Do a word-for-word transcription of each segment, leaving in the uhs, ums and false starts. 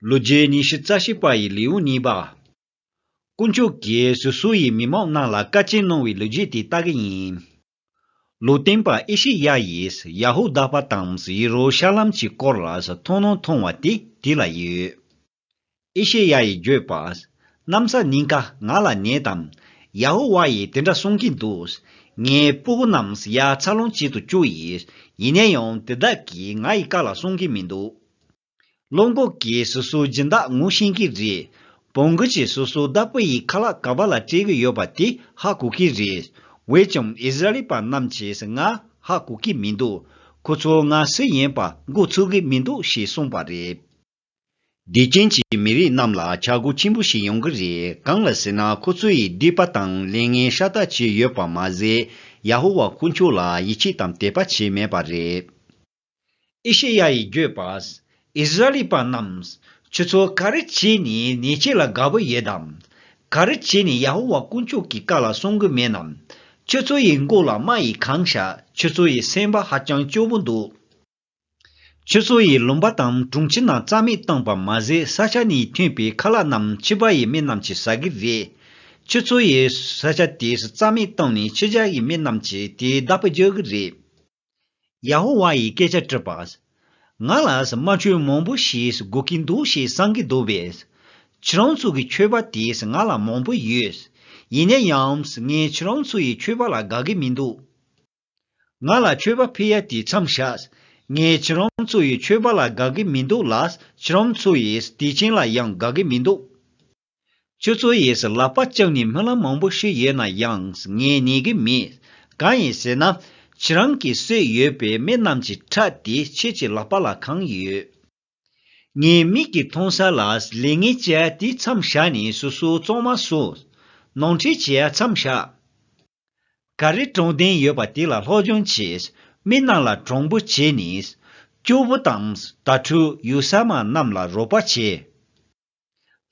ལོ་རྒྱུས་ཉི་ཤུ་རྩ་བཞི་པ་ཡི་ལེའུ་གཉིས་པ། དཀོན་མཆོག་གིས་སོ་སོ་ཡི་མི་མང་རྣམས་ལ་བཀའ་ཆད་གནང་བའི་ལོ་རྒྱུས་དེ་ལྟ་གི་ཡིན། ལུང་སྟོན་པ་ཨེ་ཤེ་ཡ་ཡིས་ཡ་ཧུ་དཱ་པ་དང་ཡེ་རུ་ཤ་ལམ་གྱི་སྐོར་ལ་མཐོང་སྣང་མཐོང་བ་དེ་དེ་ལ་ཡོད། ཨེ་ཤེ་ཡ་ཡིས་བརྗོད་པ། གནམ་ས་གཉིས་ཀ་ང་ལ་ཉན་དང་། ཡ་ཧུ་ཝ་ཡིས་དེ་འདྲ་གསུང་གིན་འདུག་ངའི་སྤུ་གུ་རྣམས་ཡ་ཚ་ལོང་བྱེད་དུ་བཅུག་ཡིན། ཡིན་ན་ཡང་དེ་དག་གིས་ང་ཡི་བཀའ་ལ་སྲུང་གི་མི་འདུག་བློན་པོ་གིས་སོ་སོའི་སྦྱིན་བདག་ངོ་ཤེས་ཀྱི་རེད། བོང་གུ་གྱིས་སོ་སོའི་བདག་པོ་ཡི་ཁ་ལག་ག་པ་ལ་སྤྲད་ཀྱི་ཡོད་པ་དེ་ཧ་གོ་གི་རེད། འོན་ཀྱང་ཨིསི་ར་ཨེལ་པ་རྣམས་ཀྱིས་ང་ཧ་གོ་གི་མི་འདུག་ཁོ་ཚོ་ང་སུ་ཡིན་པ་མགོ་ཚོད་ཀྱི་མི་འདུག་ཞེས་གསུངས་པ་རེད། སྡིག་ཅན་གྱི་མི་རིགས་རྣམས་ལ་ཆག་སྒོ་ཆེན་པོ་ཞིག་ཡོང་གི་རེད། གང་ལ་ཟེར་ན་ཁོ་ཚོ་ཡི་སྡིག་པ་དང་ལས་ངན་ཤ་སྟག་བྱས་ཡོད་པ་མ་ཟད། ཡ་ཧོ་ཝཱ་དཀོན་མཆོག་ལ་ཡིད་ཆེས་དང་དད་པ་བྱས་མེད་པ་རེད། ཨེ་ཤེ་ཡ་ཡིས་བརྗོད་པ། ཨིསི་ར་ཨེལ་པ་རྣམས། ཁྱོད་ཚོ་ག་རེ་བྱས་ནས་ཉེས་ཆད་ལ་དགའ་པོ་ཡོད་དམ། ག་རེ་བྱས་ནས་ཡ་ཧོ་ཝཱ་དཀོན་མཆོག་གི་བཀའ་ལ་སྲུང་གི་མེད་ནམ། ཁྱོད་ཚོ་ཡི་མགོ་ལ་རྨ་ཡིས་གང་བཞག་ཁྱོད་ཚོ་ཡི་སེམས་པ་ཧ་ཅང་སྐྱོ་པོ་འདུག་ཁྱོད་ཚོ་ཡི་ལུང་པ་དང་གྲོང་ཁྱེར་རྣམས་རྩ་མེད་བཏང་པ་མ་ཟད། ས་ཆ་ནས་ཐོན་པའི་ཁ་ལག་རྣམས་ཕྱི་པ་ཡི་མི་རྣམས་ཀྱིས་ཟ་གི་རེད། ཁྱོད་ཚོ་ཡི་ས་ཆ་དེ་རྩ་མེད་བཏང་ནས་ཕྱི་རྒྱལ་གྱི་མི་རྣམས་ཀྱིས་དེའི་བདག་པོ་རྒྱག་གི་རེད། ཡ་ཧོ་ཝཱ་ཡིས་སྐད་ཆ་དྲིས་པ། ང་ལ་རྨ་ཆུ་མང་པོ་ཞིག་དགོས་ཀྱི་འདུག་ཞེས་བསམ་གྱི་འདུག་པས། ཁྱེད་རང་ཚོ་གི་མཆོད་པ་དེས་ང་ལ་མང་པོ་ཡོད། ཡིན་ན་ཡང་ངས་ཁྱེད་རང་ཚོ་ཡི་མཆོད་པ་ལ་དགའ་གི་མི་འདུག་ང་ལ་མཆོད་པ་ཕུལ་ཡ་དེ་མཚམས་བཞག་ངས་ཁྱེད་རང་ཚོ་ཡི་མཆོད་པ་ལ་དགའ་གི་མི་འདུག་ལ། ཁྱེད་རང་ཚོ་ཡི་སྡིག་ཅན་ལ་ཡང་དགའ་གི་མི་འདུག་ཁྱོད་ཚོ་ཡིས་ལག་པ་བརྐྱངས་ནས་སྨོན་ལམ་མང་པོ་ཞུས་ཡོད་ན་ཡང་ངས་ཉན་གི་མེད། གང་ཡིན་ཟེར་ན། ཁྱེད་རང་གི་སྲོལ་ཡོད་པའི་མི་རྣམས་ཀྱི་ཁྲག་དེ་ཁྱེད་ཀྱི་ལག་པ་ལ་གང་ཡོད། ངའི་མིག་གིས་མཐོང་ས་ལ་ལས་ངན་བྱས་དེ་མཚམས་བཞག་ནས་སོ་སོའི་གཙང་མ་བཟོ། ནོར་འཁྲུལ་བྱས་མཚམས་བཞག་ག་རེ་དྲང་བདེན་ཡོད་པ་དེ་ལ་སློབ་སྦྱོང་བྱས། མི་རྣམས་ལ་དྲང་པོ་བྱས་ནས། སྐྱོ་པོ་དང་དྭ་ཕྲུག་ཡུགས་ས་མ་རྣམས་ལ་རོགས་པ་བྱས།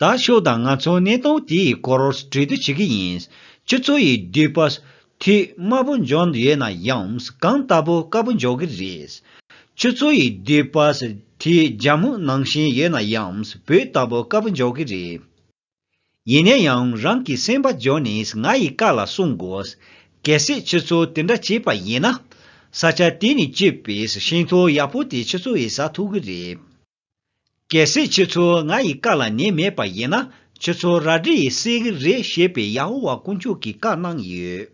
ད་ཤོག་དང་ང་ཚོ་གནས་སྟངས་དེའི་སྐོར་གྲོས་བསྡུར་བྱེད་ཀྱི་ཡིན། ཁྱོད་ཚོ་ཡི་སྡིག་པ་དེ་དམའ་པོ་འཇོག་ཡོད་ན་ཡང་གང་ལྟ་བུ་དཀར་པོ་འཇོག་གི་རེད། ཁྱོད་ཚོ་ཡི་སྡིག་པ་དེ་རྒྱ་སྨུག་ནང་བཞིན་ཡོད་ན་ཡང་བོད་ལྟ་བུ་དཀར་པོ་འཇོག་གི་རེད། ཡིན་ན་ཡང་རང་གི་སེམས་པ་འཇོག་ནས་ང་ཡི་བཀའ་ལ་སྲུང་དགོས། གལ་སྲིད་ཁྱོད་ཚོ་དེ་འདྲ་བྱས་པ་ཡིན་ན། ས་ཆ་དེ་ནས་སྐྱེས་པའི་ཤིང་ཐོག་ཡག་པོ་དེ་ཁྱོད་ཚོ་ཡིས་ཟ་ཐུབ་ཀྱི་རེད། གལ་སྲིད་ཁྱོད་ཚོ་ང་ཡི་བཀའ་ལ་ཉན་མེད་པ་ཡིན་ན། ཁྱོད་ཚོ་རལ་གྲི་ཡིས་བསད་ཀྱི་རེད་ཞེས་པའི་ཡ་ཧོ་ཝཱ་དཀོན་མཆོག་གིས་བཀའ་གནང་ཡོད།